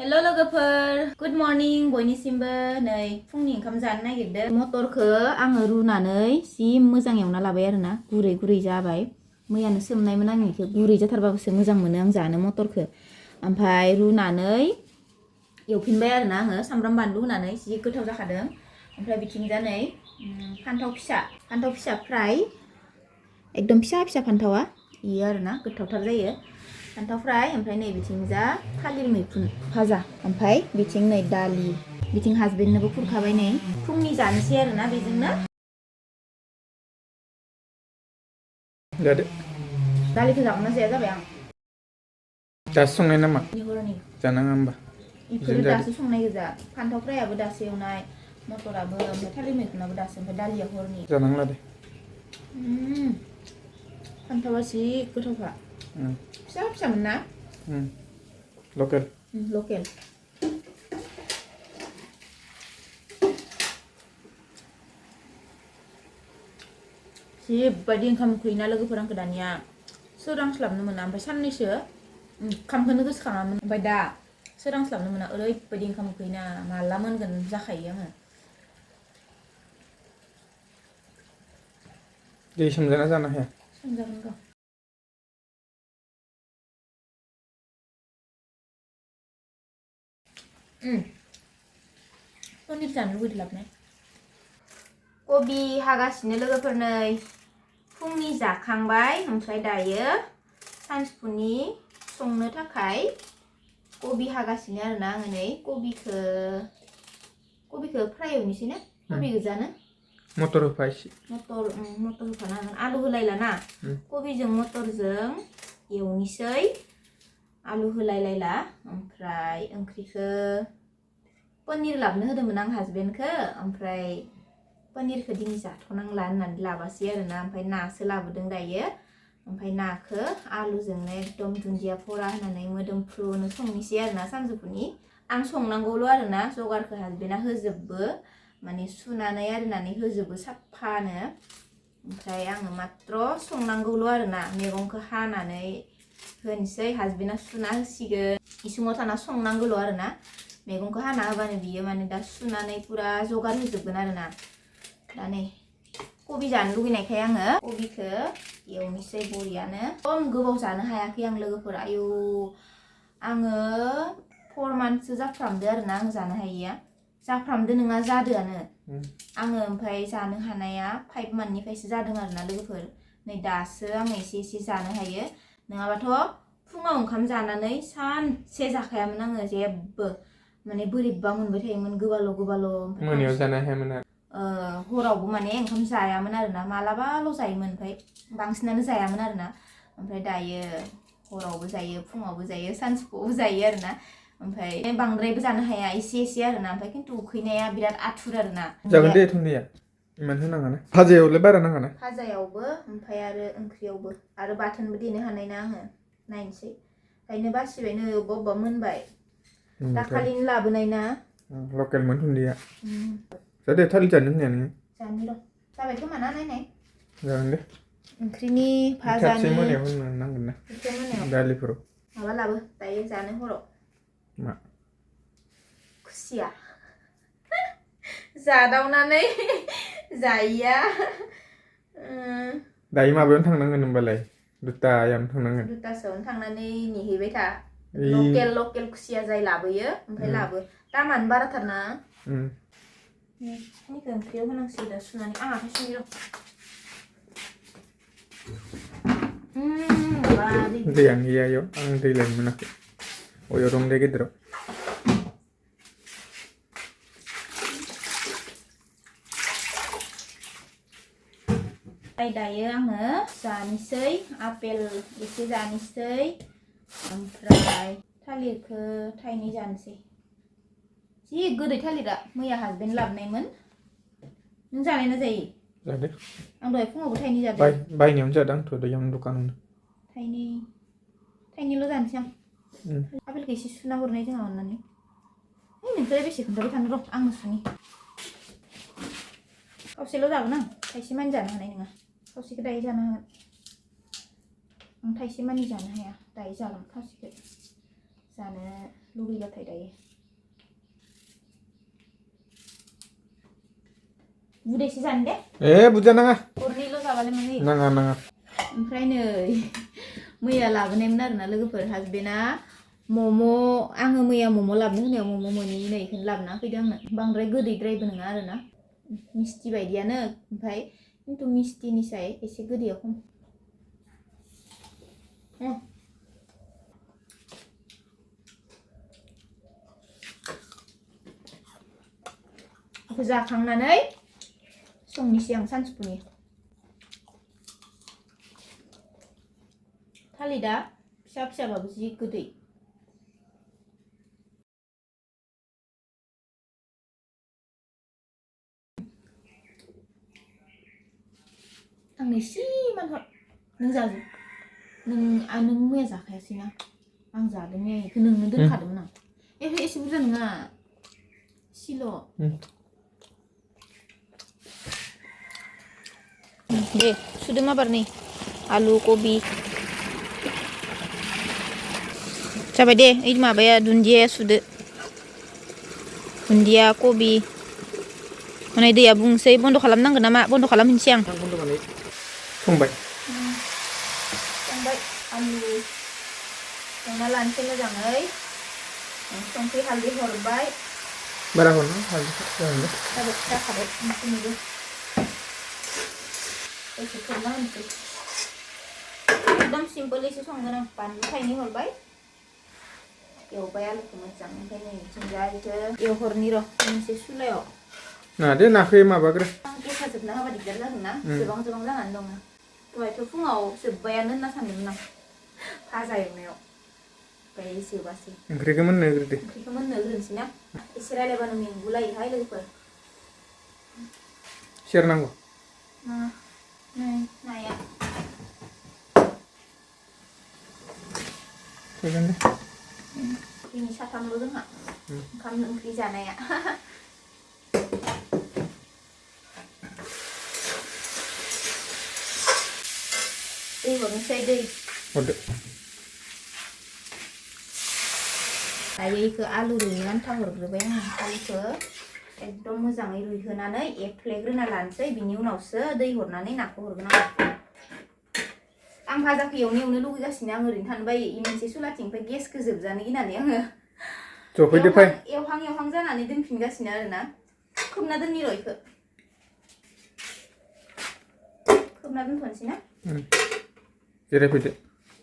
Hello लोगोफोर good morning बयनिसिमबो नै फुंनि ओंखाम जानो नागिरदों मटरखौ आङो रुनानै जि मोजां एवना लाबाय आरोना गुरै गुरै जाबाय मैयानो सोमनायमोन आं इखौ गुरै जाथारबाबोसो मोजां मोनो आं जानो मटरखौ ओमफ्राय रुनानै एवफिनबाय आरोना आङो सामब्राम बानलु होनानै जि गोथाव जाखादों ओमफ्राय बिथिंजा नै फान्थाव फिसा फ्राय एकदम फिसा फिसा फान्थावा इयो आरोना गोथावथार जायो फान्थाव फ्राय ओमफ्राय नै बिथिंजा थालिर मैखुन भाजा ओमफ्राय बिथिं नै दालि बिथिं हासबेन्डनोबो खुरखाबाय नै फुंनि जानोसै आरोना बेजोंनो जादो दालिखौ जागोन ना जाया जाबाय आं दासो संनाय नामा हरनि जानाङा होमबा इफोरो दासो संनाय गोजा फान्थाव फ्रायाबो दासो एवनाय मटराबो ओमफ्राय थालिर मैखुनाबो दासो ओमफ्राय दालिया हरनि जानांला दे फान्थावा जि गोथावखा फिसा फिसामोन ना लकेल जिबायदि ओंखाम उखैयोना लोगोफोर आंखौ दानिया सोरांस्लाबनो मोना ओमफ्राय साननैसो ओंखामखौनो गोसोखाङामोन ओमफ्राय दा सोरांस्लाबनो मोना ओरैबायदि ओंखाम उखैयोना माला मोनगोन जाखायो आङो दै सोमजाना जानो हाया सोमजागोन र' पनिर जानो लुगैदों लाबनाय कबि हागासिनो लोगोफोर नै फुंनि जाखांबाय ओमफ्राय दायो सानजौफुनि संनो थाखाय कबि हागासिनो आरोना आङो नै कबिखौ फ्राय एवनोसै ना कबि गोजानो मटर होफा एसे मटर होफानांगोन आलु होलायला ना कबिजों मटरजों एवनोसै आलु होलायलायला ओमफ्राय ओंख्रिखौ पनिर लाबनो होदोंमोन आं हासबेन्डखौ ओमफ्राय पनिरखौ दिनै जाथ'नांला होननानै लाबासै आरोना ओमफ्राय नासो लाबोदों दायो ओमफ्राय नाखौ आलुजोंनो एकदम दुन्दिया फरा होनानै मोदोमफ्रुनो संनोसै आरोना सानजौफुनि आं संनांगौल' आरोना जगारखौ हासबेन्डआ होजोबो माने सुनानै आरिनानै होजोबो साफानो ओमफ्राय आङो मात्र संनांगौल' आरोना मैगंखौ हानानै होनोसै हासबेन्डआ सुना होसिगोन इसिङाव थाना संनांगौल' आरोना मैगंखौ हाना होबानो बियो माने दा सुनानै पुरा जगार होजोबगोन आरोना दा नै कबि जानो लुगैनायखाय आङो कबिखौ एवनोसै बरियानो एकदम गोबाव जानो हायाखै आं लोगोफोर आयौ आङो 4 मान्थसो जाफ्रामदो आरोना आं जानो हायैया जाफ्रामदो नङा जादोआनो आङो ओमफ्राय जानो हानाया 5 मान्थनिफ्रायसो जादों आरोना लोगोफोर नै दासो आङो एसे एसे जानो हायो नङाबाथ' फुङाव ओंखाम जानानै सानसे जाखायामोन आङो जेबो माने बोरैबा मोनबाय थायोमोन गोबाल' मोनायाव जानो हायामोन आरो हरावबो माने ओंखाम जायामोन आरोना मालाबाल' जायोमोन ओमफ्राय बांसिनानो जायामोन आरोना ओमफ्राय दायो हरावबो जायो फुङावबो जायो सानजौफुआवबो जायो आरोना ओमफ्राय बांद्रायबो जानो हाया एसे आरोना ओमफ्राय खिन्थु उखैनाया बिराद आथुर आरोना जागोन दे थुन्दिया इमान होनाङाना भाजायावलाय बारा नाङाना भाजायावबो ओमफ्राय आरो ओंख्रियावबो आरो बाथोनबो देनो हानाय ना आङो नायनोसै ओंखायनो बासिबाय नै अबेबा मोनबाय दाखालिनो लाबोनाय ना लकेलमोन थुन्दिया जादे थालिर जानो होननाया नोङो जानो र' जाबाय खोमा ना नायनाय जागोन दे ओंख्रिनि भाजानि मोनायाव होनो नांगोन ना दालिफोराव माबा लाबो दायो जानो हराव मा खुसिया जादावनानै जायैया दायो माबायावनो थांनांगोन होनबालाय दुतायावनो थांनांगोन दुतासोआवनो थांनानै नेहैबाय था लकेल खुसिया जाय लाबोयो ओमफ्राय लाबो दामानो बाराथार ना बेखिनिखौ ओंख्रियाव होनांसिगोन दा सुनानै आं आखाइ सुनि र' दैयानो गैया इयाव आं दै लायनो मोनाखै अयाव दं दे गेदेराव दायो आङो जानोसै आपेल एसे जानोसै ओमफ्राय थालिरखौ थाइनै जानोसै जि गोदै थालिरा मैया हासबेन्ड लाबोनायमोन नों जानाय ना जायो जादो आं दहाय फुङावबो थाइनै जादों बायनायावनो जादों आंथ' दैयावनो दखानावनो थाइनैल' जानोसै आं आपेलखौ एसे सुना हरनाय जोंहा अननानै नोंसोर बेसे खोन्थाबाय थानो र' आंनो सुनि खावसेल' जागोन आं थाइसे मानि जानो हानाय नङा खावसेखौ दायो जानो हागोन आं थाइसे मानि जानो हाया दायो जागोन खावसेखौ जानो लुगैबाथाय दायो बुदैसो जानो दे बुरजा नाङा गरनैल' जाबालाय मा जायो नाङा नाङा ओमफ्राय नै मैया लाबोनायमोन आरोना लोगोफोर हासबेन्डआ मम' आङो मैया मम' लाबोनो होनायाव मम' मोनैनि नै बेखौनो लाबोना फैदों आंनो बांद्राय गोदैद्रायबो नङा आरोना मिस्टि बायदियानो ओमफ्राय खिन्थु मिस्टिनिसाय एसे गोदैया खम बेखौ जाखांनानै संनोसै आं सानजौफुनि थालिदा फिसा फिसाबाबो जि गोदै आंनो एसे मानहर नों जाजोब नों मैया जाखायासैना आं जादों मैया बेखौ नोंनो दोनखादोंमोन आं एसे बुरजा नङा एसेल' दे सुदो माबार नै आलु कबि जाबाय दे ओइ माबाया दुन्दिया सुदो दुन्दिया कबि माने दैया बुंसै बन्द' खालामनांगोन नामा बन्द' खालामहैनोसै आं संबाय आलु संना लानोसै मोजाङै संख्रि हालदै हरबाय बारा हरना हालदै जाखाबाय ओंख्रिनिबो एसे खोबना होनोसै एकदम सिम्पोलैसो संगोन आं बानलु थाइनै हरबाय एवबाय आलुखौ मोजां ओमफ्राय नै बिथिंजायखौ एवहरनि र' मोनसे सुलायाव नादो नाखौ माबाग्रो आं गेसाजोबना होबा दिगदार जागोन ना जोबां जानानै दङ दहायथ' फुङाव जोब्बायानो होनना सानदोंमोन आं भाजा एवनायाव ओमफ्राय जोबासै ओंख्रिखौ मोननो होग्रोदो ओंख्रिखौ मोननो होग्रोनोसै ना एसे रायलायबानो मेंगुलायोहाय लोगोफोर सेरनांगौ नाया थोगोन दे दिनै साथामल' जोंहा ओंखाम ओंख्रि जानाया दै हरनोसै दै हरदो दायो बेखौ आलु रुइनो आन्था हरग्रोबाय आङो आलुखौ एकदम मोजाङै रुइहोनानै एफ्लेग्रोना लानोसै बिनि उनावसो दै हरनानै नाखौ हरगोन आं भाजाखौ एवनो लुगैगासिनो आं ओरैनो थानो बायो मोनसे सुलाथिं ओमफ्राय गेसखौ जोबजानो गिनानै आङो जफैदो फै एवहां जानानै दोनफिनगासिनो आरोना खोबना दोननि र' इखौ खोबना दोनथ'नोसै ना जिरायफैदो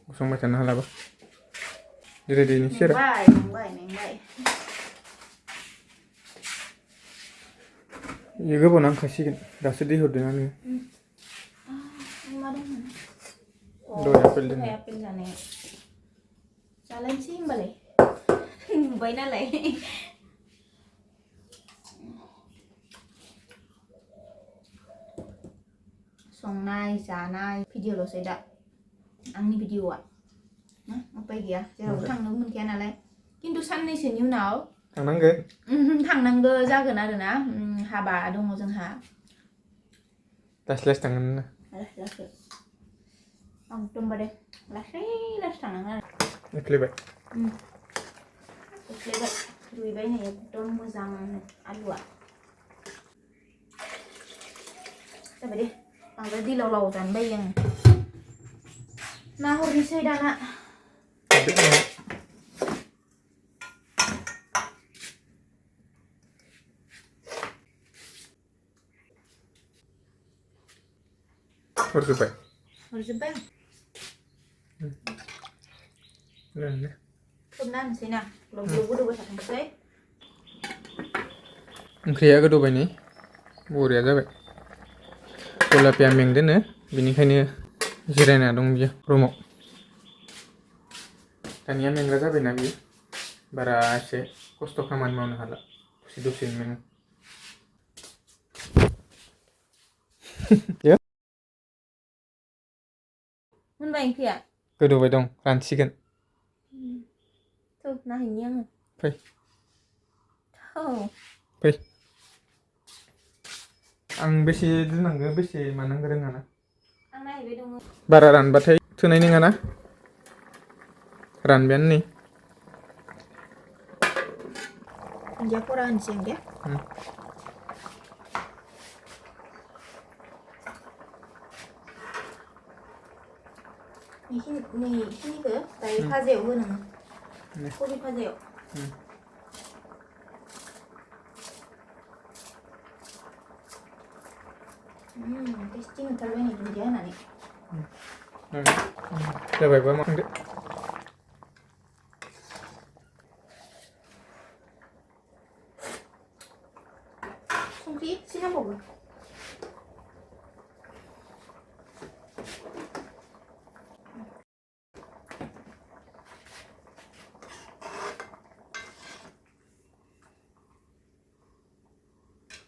गसंबाय थानो हालाबा जिरायदो सेरा मेंबाय ये गोबाव नांखासिगोन दासो दै हरदों आङो मा दंमोन दहाय आपेल दोननाय आपेल जानाया जालायनोसै होमबालाय नुबाय नालाय संनाय जानाय भिडिअ'ल'सै दा आंनि भिडिअ'आ उपाय गैया जेरावबो थांनो मोनखाया नालाय खिन्थु साननैसोनि उनाव थांनांगौ जागोन आरोना हाबा दङ जोंहा लासै थांगोन ना लासै एकदमबारे लासै थांनांगोन आरो एख्लायबाय रुइबाय नै एकदम मोजां आलुआ जाबाय दे बांद्राय दैलाव लाव जानो बायो आं ना हरनोसै दाना हरजोब्बाय खोबना होनोसै ना ग्लब ग्लब गोदौबाय थाथोंसै ओंख्रिया गोदौबाय नै बरिया जाबाय गलापिया मेंदोनो बेनिखायनो जिरायना दं बियो रुमाव दानिया मेंग्रा जाबायना बियो बारा एसे खस्थ' खामानि मावनो हाला दसेनो मेङो मोनबाय ओंख्रिया गोदौबाय दं रानसिगोन नायहैनि आङो फै आं बेसे दोननांगौ बेसे मानांगौ रोङाना आं नायहैबाय दङ बारा रानबाथाय थोनाय नङाना रानबायानो नै दुन्दिया फरा होनसै आं दे नैखिनिखौ दायो भाजायाव हो नोङो कबि भाजायाव टेस्टि मोनथारबाय नै दुन्दिया होनानै जाबायबा मा खांदो संख्रि एसे नांबावगौ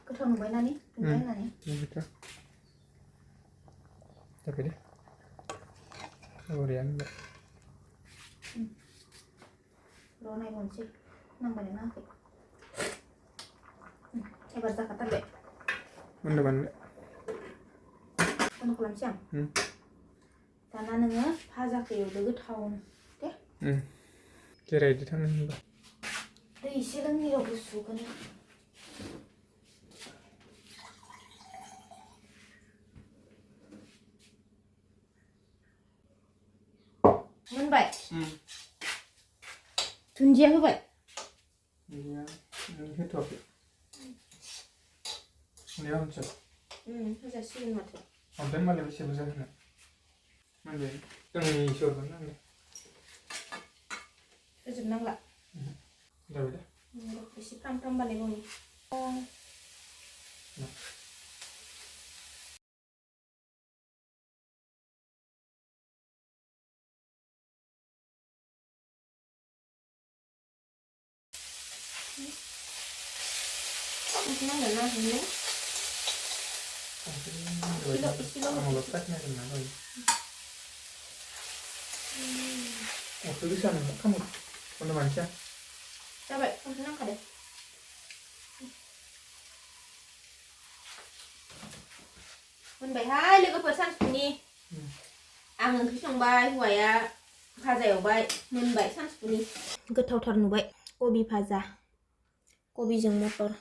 गोथाव नुबाय नानि दुन्दिया होनानै जाबाय दे बरियानो र' नायबावनोसै नांबायना नाङाखै एबार जाखाथारबाय मोनदो बन्द' खालामसै आं दाना नोङो भाजाखौ एवदो गोथावनो दे जिरायदो थांनो होनबा दै एसे लोंनि र' गुसुखौनो मोनबाय दुन्दिया होबाय होथ'वाखै होजासिगोन माथो ओमफ्राय मालाय बेसे बुरजा होनो मोनबाय जोंनि इसोरबो नांगौ होजोबनांला जाबाय दे एसे फ्राम फ्राम बानायबावनि नांगोन ना होनो waktu di sana kamu mana manusia coba kamu senang kada मोनबायहाय लोगोफोर सानजौफुनि आं ओंख्रि संबाय हौवाया भाजा एवबाय मोनबाय सानजौफुनि गोथावथार नुबाय कबि भाजा कबिजों मटर